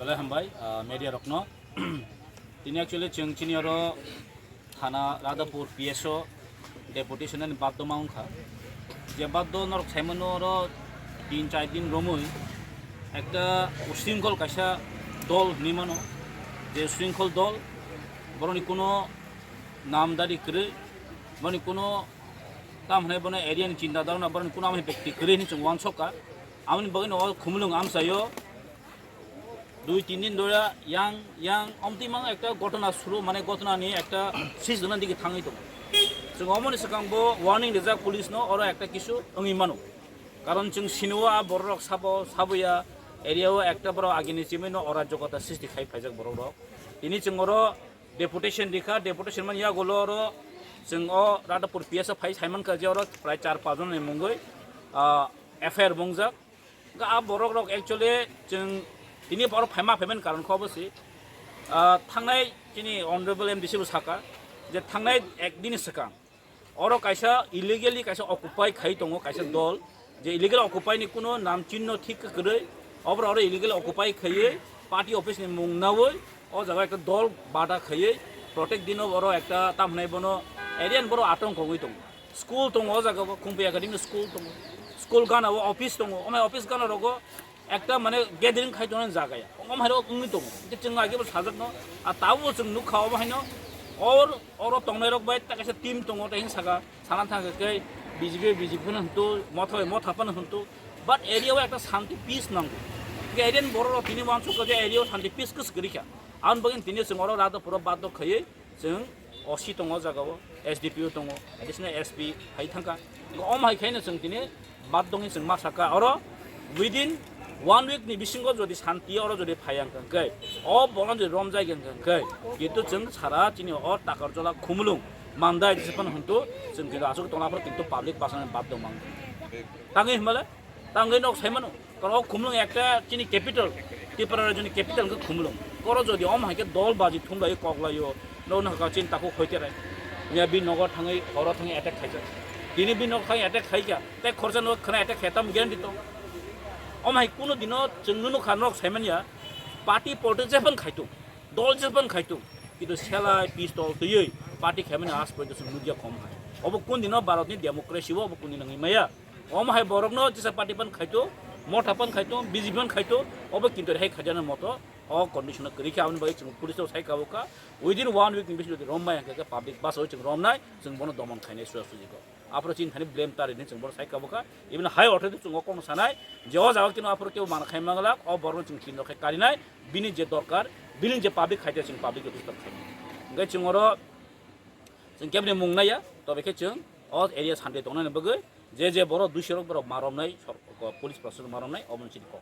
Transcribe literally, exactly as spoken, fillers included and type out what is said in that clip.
Belai hambai, ah, media rokno. Tini actually chwng chini oro thana Radhapur P S O deputation ani baddo ma wngkha. Je baddo norok saimano oro tin char din romwi ekta usringkhol kaisa dol hinwi mano. Je usringkhol dol, boroni kuno namdari kwrwi, boroni kuno tam hwnwi bono area ni chinta dharana, boroni kuno amoni bekti kwrwi hinwi chwng uansukha. Amoni bagwino o Khumulwng amchaio dui tin din dhora yang yang omtimang ekta ghotona suru, mane ghotona ni ekta sis dona digi thangwi tongo. Chwng omoni swkang bo warning rijak police no, oro ekta kisu wngwi mano. Karon chwng sinio a borok rok sabo saboya area o ekta borok agini chimino orajokota sisti khai phaijak borok rok. Tini chwng oro deputation rikha, deputation man yagulo oro chwng o Radhapur P S o phai saimankha je oro prai char pach jon ni mungwi, ah, F I R bungjak. Ga a borok rok actually chwng tini borok phaima phaiman karon kho bosi, ah, thangnai chini honorable M D C bo saka je thangnai ek din swkang oro kaisa illegally kaisa occupy khai tongo kaisa dol, je illegal occupy ni kuno nam chinno thik kwrwi, obora oro illegal occupy khaiwi party office ni mung nawi o jaga ekta dol bada khaiwi protek dino oro ekta tam hwnai bono area ni borok atong kongwi tongo. School tongo o jaga o, Khumpi Academy school tongo, school gana o office tongo, omai office gana rogo ekta mane gathering khai tongnani jaga ya. Omo hai rok wngwi tongo. Hingke chwng age bo sajak no, a tabuk chwng nukha omo haino or oro tongnai rok bai ta kaisa team tongo, tei hing saka sana thang khe B J P, B J P no hwntu, motha bai motha phano hwntu, but area o ekta shanti peace nango. Hingke area ni borok rok tini uansuk kha je area o shanti peace kwswk kwrwi kha. Aboni bagwi tini chwng oro Radhapur o baddo khaiwi chwng O C tongo o jaga o, S D P O tongo, additional S P hai thangkha. Omo hai khaino chwng tini baddongni chwng ma sakha oro within one week ni bisingo jodi shanti oro jodi phai ang khe, o bono jodi romjai ang khe, kintu chwng sara chini o Takarjola Khumulwng Mandai jesa phano hwntu chwng kintu aswk tongna phano kintu public basani baddong mang. Tangwi hwnbale? Tangwi nok saimano. Karon o Khumulwng ekta chini capital, Tripura rajyoni capital wngkha Khumulwng. Koro jodi omo hai khe dol baji thumlai koklaio, no no ka chini takhuk hoite rai. Miya bini nogo thangwi, oro thangwi attack khaijak. Tini bini nogo thangwi attack khaikha, tei khorsa no khwna attack khe tam guarantee to. Omo hai kuno dino chwng no nukha nok saimanya, party politics jephang khaitung, dol jephang khaitung. Kintu selai pistol twiwi party khaimani aaj porjonto chwng nukya kom hai. Obo kun dino Bharatni democracy o obo kun dino wngwi maya. Omo hai borokno jesa party pan khaito, motha pan khaito, B J P pan khaito, obo kintu hai khaijana moto o condition o kwrwi khe aboni bagwi chwng police rok sai kabo kha. Within one week ni bisingo jodi rombai hwnkhe public bus o chwng romnai, chwng bono domon khainai suja suji kok. Aphuru chini thani blame ta rini chwng bono sai kabo kha. Even high authority chwng o kokno sanai je o jaga kino aphuru kebo mana khai manglak, o borokno chwng chini rok khai karinai, bini je dorkar, bini je public khaite chwng public rok disturb khainai. Hwnkhe chwng oro chwng keboni mung naiya, tobe khe chwng o area sante tongnani bagwi je je borok duiso rok borok ma romnai, sor-, police proshashan ma romnai, obo chini kok.